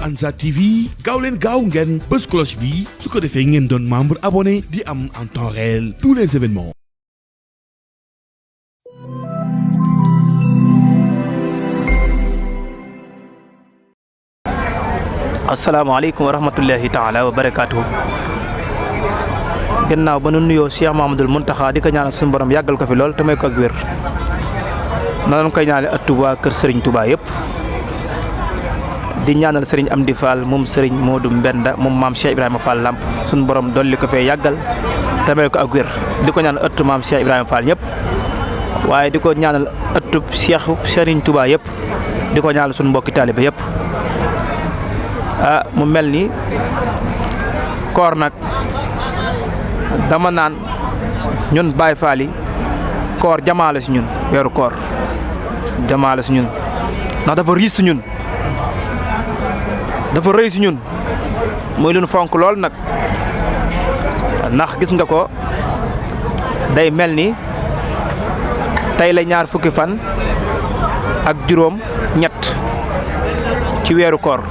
Ansar TV gaaw leen gaaw ngeen bës cloche bi su ko defee ngeen doon membre abonné di am en temps réel tous les événements. asalaamaaleykum wa rahmatullahi taala wa barakaatuhu. gannaaw ba nu nuyoo Cheikh Mamadul Muntaxa di ko ñaanal suñu borom yàggal ko fi lool te may ko ak wér noonu koy ñaanal ëttu waa kër Serigne Touba yëpp di ñaanal Serigne Amdi Fall moom Serigne Modou Mbenda moom maam Cheikh Ibrahima Fall Lamp suñu borom dolli ko fee yàggal te may ko ak wér di ko ñaanal ëttu maam Cheikh Ibrahima Fall ñëpp waaye di ko ñaanal ëttu Cheikh Serigne Touba yëpp di ko ñaanal suñu mbokki taalibe yëpp. mu mel ni koor nag dama naan ñun Baay Faal yi koor jamaale si ñun weeru koor jamaale si ñun ndax dafa riis si ñun dafa rëy si ñun muy lu ñu fonk lool nag ndax gis nga ko day mel ni tey la ñaar fukki fan ak juróom ñett ci weeru koor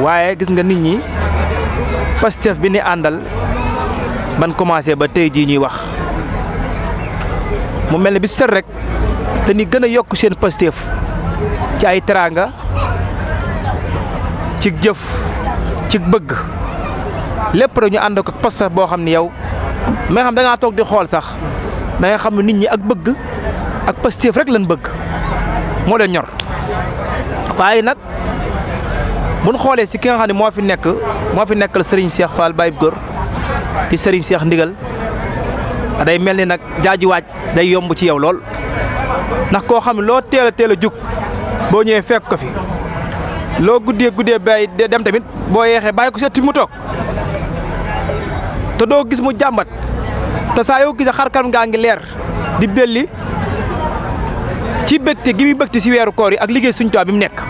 waaye gis nga nit ñi Pastef bi ni àndal ban commencé ba tey jii ñuy wax mu mel ne bis set rek te ni gën a yokk seen Pastef ci ay teraanga ci jëf ci bëgg lépp rek ñu ànd ko Pastef boo xam ni yow ma nga xam da ngaa toog di xool sax da nga xam ne nit ñi ak bëgg ak Pastef rek lañ bëgg moo leen ñor waaye nag bu ñu xoolee si ki nga xam ne moo fi nekkal Serigne Cheikh Fall Baye Góor di Serigne Cheikh Ndigal day mel ni nag jaajuwaaj day yomb ci yow lool ndax koo xam ne loo teel a jug boo ñëwee fekk ko fi loo guddee bay dem tamit boo yeexee bàyyi ko setti mu toog te doo gis mu jàmbat te saa yoo gisee xarkanam ngaa ngi leer di belli ci bëgte gi muy bëgte si weeru koor yi ak liggéey Sëriñ Tuubaa bi mu nekk.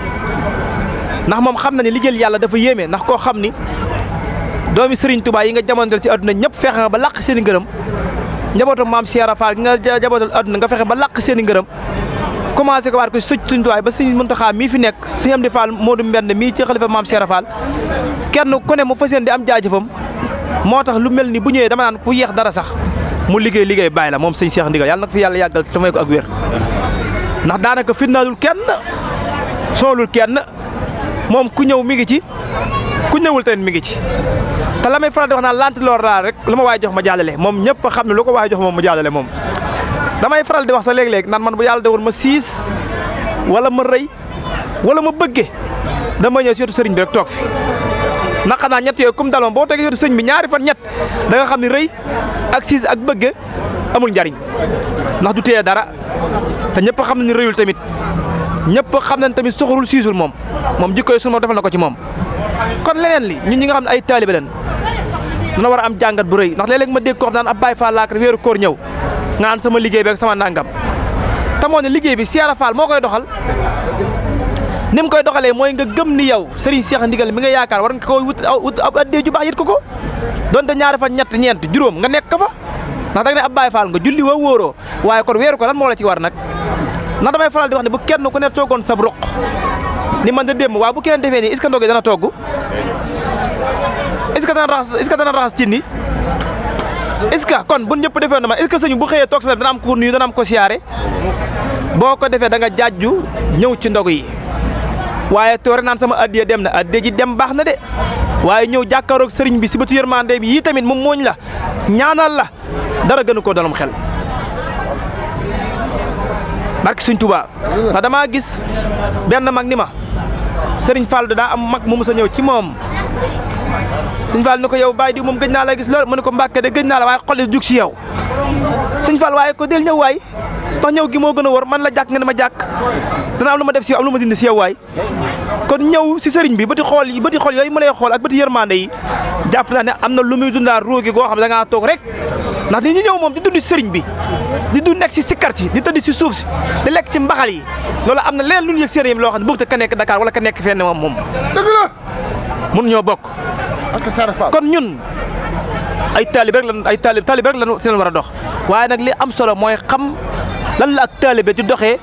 ndax moom xam na ni liggéeyal yàlla dafa yéeme ndax koo xam ni doomi Serigne Touba yi nga jamonoontel ci àdduna ñëpp fexe nga ba làq seen i ngërëm njabootam maam Cheikh Rafal gi nga jabootal àdduna nga fexe ba làq seen i ngërëm commencé ko waat ko sëñ Serigne Touba ba Serigne Mountakha mii fi nekk Serigne Amdi Fall Modou Mbend mii ci xalifa maam Cheikh Rafal kenn ku ne mu fas yéene di am jaajëfam moo tax lu mel ni bu ñëwee dama naan ku yeex dara sax mu liggéey bàyyi la moom sëñ Cheikh Ndigal yàlla na ko fi yàlla yàggal te may ko ak wér ndax daanaka fitnaalul kenn soolul kenn moom ku ñëw mi ngi ci ku ñëwul tamit mi ngi ci te la may faral di wax naan lanti loor laa rek lu ma waay jox ma jàllale moom ñëpp xam ne lu ko waay jox moom mu jàllale moom damay faral di wax sa léeg-léeg naan man bu yàlla dewoon ma siis wala ma rëy wala ma bëgge dama ñëw si wetu sëriñ bi rek toog fi ndax xanaa ñett yooyu comme dal moom boo toogee si wetu sëriñ bi ñaari fan ñett da nga xam ne rëy ak siis ak bëgge amul njariñ ndax du téye dara te ñëpp xam ne ni rëyul tamit ñëpp xam nañ tamit soxorul siisul moom jikko yi sunu moom defal na ko ci moom kon leneen li ñun ñi nga xam ne ay taalibe leen dina war a am jàngat bu rëy ndax léeg-léeg ma dégg ko xam naan ab Baay Faal laa ko weeru koor ñëw nga an sama liggéey bi ak sama nangam te moo ne liggéey bi Cheikh Fall moo koy doxal ni mu koy doxalee mooy nga gëm ni yow Serigne Cheikh Ndigal mi nga yaakaar war nga koy wut ab addee ju baax yit ko donte ñaari fan ñett ñeent juróom nga nekk ko fa ndax da nga ne ab Baay Faal nga julli woo wóoroo waaye kon weeru ko lan moo la ci war nag ndax damay faral di wax ne bu kenn ku ne toogoon sab ruq ni man da démb waaw bu kenn defee nii est-ce que ndoge dana togg est-ce que dana raxas cin ni est-ce que kon bu ñëpp defee na ma est-ce que sëñ bu xëyee toog sa dana am ko nuyu dana am ko siyaare boo ko defee da nga jaajju ñëw ci ndog yi waaye toore naan sama addiya dem na addiya ji dem baax na de waaye ñëw jàkkaaroog sëriñ bi si bëtu yërmande bi yii tamit moom mooñ la ñaanal la dara gënu ko dalum xel barke Sëriñ Tuubaa ndax damaa gis benn mag ni ma Sëriñ Fall daa am mag mu mës a ñëw ci moom Sëriñ Fall ni ko yow bàyyi di moom gëj naa la gis lool mu ne ko Mbàkke de gëj naa la waaye xol yi jug si yow Sëriñ Fall waaye ko del ñëw waay ndax ñëw gi moo gën a wor man la jàkk nga ne ma jàkk dana am lu ma def si yow am lu ma dindi si yow waay kon ñëw si sëriñ bi bëti xool yooyu mu lay xool ak bëti yërmande yi jàpp naa ne am na lu muy dundaa ruugi goo xam ne da ngaa toog rek ndax li ñu ñëw moom di dund si sëriñ bi di du nekk si sikkar si di tëdd si suuf si di lekk ci mbaxal yi loolu am na leen lu ñu yëg seen yam loo xam ne bëgg te ka nekk Dakar wala ka nekk fenn moom dëgg la mun ñoo bokk kon ñun ay taalibe rek lan seen war a dox waaye nag li am solo mooy xam lan la ak taalibe di doxee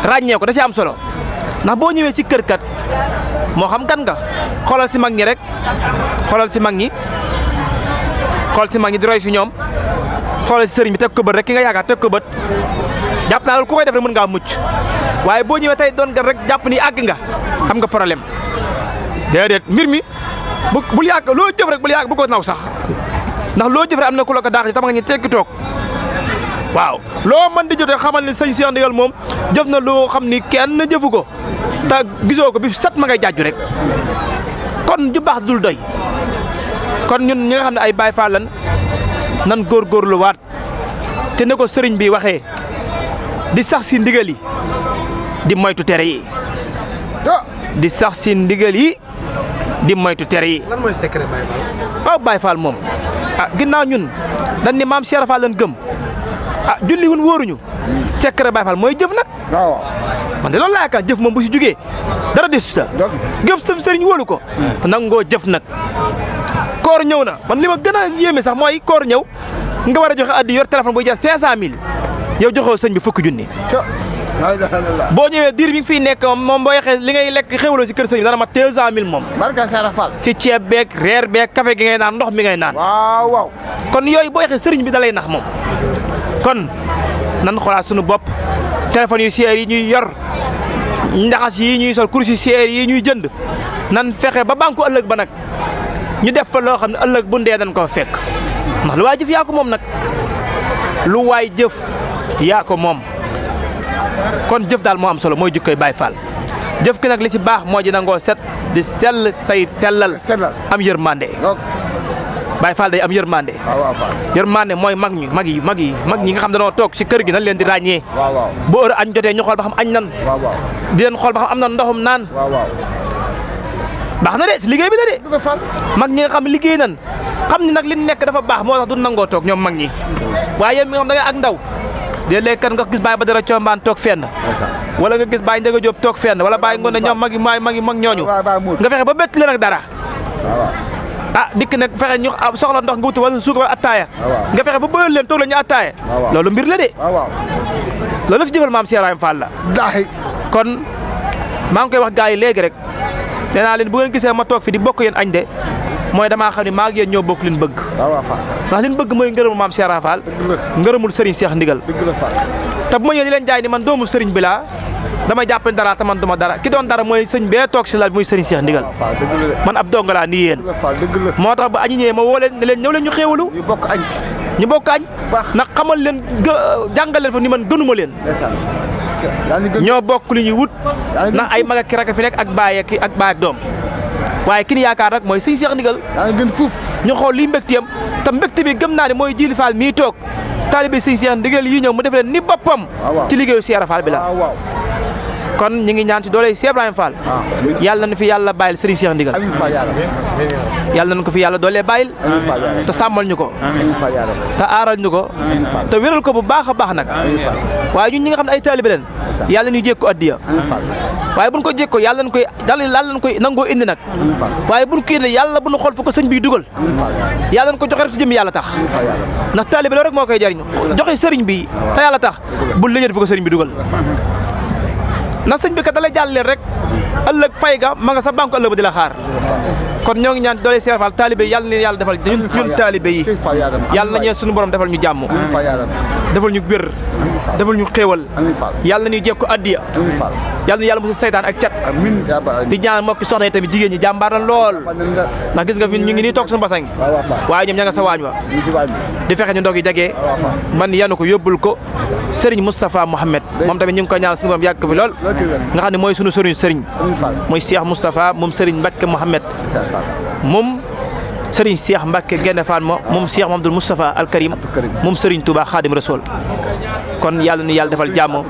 ràññee ko da ci am solo ndax boo ñëwee ci kër kat moo xam kan nga xoolal si mag ñi rek xoolal si mag ñi di roy si ñoom xoolal si sëriñ bi teg ko bët rek ki nga yaakaar teg ko bët jàpp naa loolu ku koy def rek mën ngaa mucc waaye boo ñëwee tey doon gan rek jàpp ni àgg nga am nga problème déedéet mbir mi bul yàgg loo jëf rek bul yàgg bu ko naw sax ndax loo jëf rek am na ku la ko daax tam nga ñu tekki toog waaw loo mën di jotee xamal ni sëñ Cheikh Ndigal moom jëf na loo xam ni kenn jëfu ko te gisoo ko bi sat ma ngay jaaju rek kon ju baax dul doy kon ñun ñi nga xam ne ay Baay Faal lan nan góorgóorlu waat te ne ko sëriñ bi waxee di sax si ndigal yi di moytu tere yi di sax si ndigal yi di moytu tere yi. lan mooy secret Baye Fall. waaw Baye Fall moom ginnaaw ñun dañ ni maam Cheikh Fall lan gëm julli wun wóoruñu secret Baye Fall mooy jëf nag. waaw man de loolu laa yaakaar jëf moom bu si jugee dara desu sa gëm sam sëriñ wóolu ko nangoo jëf nag koor ñëw na man li ma gën a yéeme sax mooy koor ñëw nga war a joxe addi yor téléphone buy jar 500000 yow joxoo sëñ bi fukki junni boo ñëwee diir bi nga fiy nekk moom boo yaxee li ngay lekk xewloo si kër sëñ bi dana mat 200000 moom barka Sara Fall si ceeb beeg reer beeg café gi ngay naan ndox mi ngay naan waaw waaw kon yooyu boo yaxee sëriñ bi da lay nax moom kon nan xoolaat suñu bopp téléphone yu seer yi ñuy yor ndaxas yi ñuy sol kursi seer yi ñuy jënd nan fexe ba banku ëllëg ba nag ñu def fa loo xam ne ëllëg bu ndee dañ ko fekk ndax lu waay jëf yaa ko moom nag lu waay jëf yaa ko moom kon jëf daal moo am solo mooy jikkoy Baay Faal jëf ki nag li ci baax moo ji nangoo set di sell say sellal am yërmande Baay Faal day am yërmande yërmande mooy mag ñi nga xam dañoo toog ci kër gi nañ leen di ràññee bu heure añ jotee ñu xool ba xam añ nan di leen xool ba xam am na ndoxum naan baax na de si liggéey bi la de mag ñi nga xam liggéey nan xam ni nag li nekk dafa baax moo tax du nangoo toog ñoom mag ñi waaye yéen mi nga xam da ngay ak ndaw de léegi kan nga gis Baye Badara Combaan toog fenn wala nga gis Baye Ndiaga Diop toog fenn wala Baye Ngoné ñoom mag ñooñu nga fexe ba bett leen ak dara dikk nag fexe ñu soxla ndox nga wuti wala suukar wala attaaya nga fexe ba bëyal leen toog la ñu attaaya loolu mbir la de loolu la fi jëfal maam Cheikh Ibrahima Fall la kon maa ngi koy wax gars yi léegi rek nee naa leen bu ngeen gisee ma toog fi di bokk yéen añ de mooy damaa xam ne maa ngi yéen ñoo bokk leen bëgg ndax leen bëgg mooy ngërëmul maam Cheikh Ibrahima Fall ngërëmul Serigne Cheikh Ndigal te bu ma ñëwee di leen jaay ni man doomu Serigne bi laa damay jàpp ne dara te man duma dara ki doon dara mooy sëñ bee toog si lal muy Serigne Cheikh Ndigal man ab donga laa nii yéen moo tax ba añi ñëwee ma woo leen ne leen ñëw leen ñu xéewalu ñu bokk añ nag xamal leen jàngal leen fa ni man gënuma leen ñoo bokk li ñuy wut ndax ay mag ak ki rek fi nekk ak baay ak doom waaye ki ni yaakaar nag mooy sëñ Cheikh Ndigal ñu xool lii mbégteem te mbégte bi gëm naa ne mooy Jili Fall mii toog taalibe sëñ Cheikh Ndigal yi ñëw mu def leen ni boppam ci liggéeyu Cheikh Fall bi la kon ñu ngi ñaan ci doole Cheikh Ibrahima Fall yàlla na fi yàlla bàyyil Serigne Cheikh Ndigal yàlla na ko fi yàlla doole bàyyil te sàmmal ñu ko te aaral ñu ko te wéral ko bu baax a baax nag waaye ñun ñi nga xam ne ay taalibe leen yàlla ñu jékko addiya waaye buñ ko jékko yàlla nañ koy nangoo indi nag waaye buñ ko indi yàlla buñ xool fu ko sëñ bi dugal yàlla nañ ko joxe rek te jëm yàlla tax ndax taalibe loolu rek moo koy jariñ joxe sëriñ bi te yàlla tax bu lijjati fu ko sëriñ bi dugal ndax sëñ bi kat da lay jàll leen rek ëllëg fay ga ma nga sa banque ëllëg ba di la xaar kon ñoo ngi ñaan doole Cheikh Fall taalibe yi yàlla na yàlla defal ñun taalibe yi yàlla nañu suñu borom defal ñu jàmm defal ñu wér defal ñu xéewal yàlla nañu jekku addiya yàlla na yàlla mosul saytaan ak cat di ñaan mbokki soxna yi tamit jigéen ñi jàmbaar la lool ndax gis nga fi ñu ngi nii toog suñu basang waaye ñoom ña nga sa waañ wa di fexe ñu ndog yi jagee man yanu ko yóbbul ko Serigne Moustapha Mohamed moom tamit ñu ngi koy ñaan suñu borom yàgg ko fi lool nga xam ne mooy sunu sëriñ mooy Cheikh Moustapha moom Serigne Mbacke Mohamed moom Serigne Cheikh Mbacke Gaïndé Fatma moom Cheikh Mamadou Moustapha Al Karim moom Serigne Touba Khadim Rasoul kon yàlla ni yàlla defal jàmm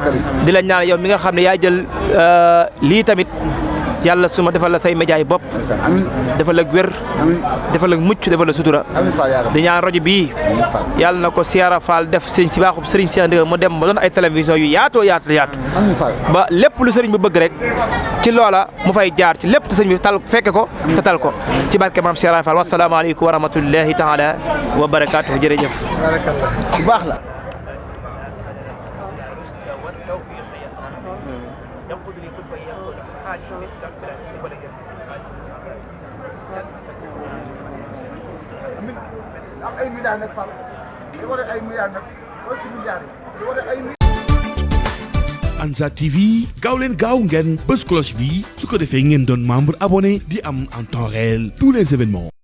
di la ñaan yow mi nga xam ne yaa jël lii tamit yàlla suma defal la say média yi bopp defal la wér defal la mucc defal la sutura di ñaan rajo bii yàlla na ko Cheikh Fall def sëñ si baaxub Serigne Cheikh Ndigal mu dem ba doon ay télévision yu yaatu ba lépp lu sëriñ bi bëgg rek ci loola mu fay jaar ci lépp te sëriñ bi tal fekke ko te tal ko ci barke maam Cheikh Fall wasalaamaaleykum wa rahmatullahi taala wa barakaatuhu jërëjëf bu baax la ينقذني كل فيأخذ ay milliards nag fal di war ay milliards nag wala ci milliards di war ay Ansar TV gaaw leen gaaw ngeen bës cloche bi su ko defee ngeen doon membre abonné di am en temps réel tous les événements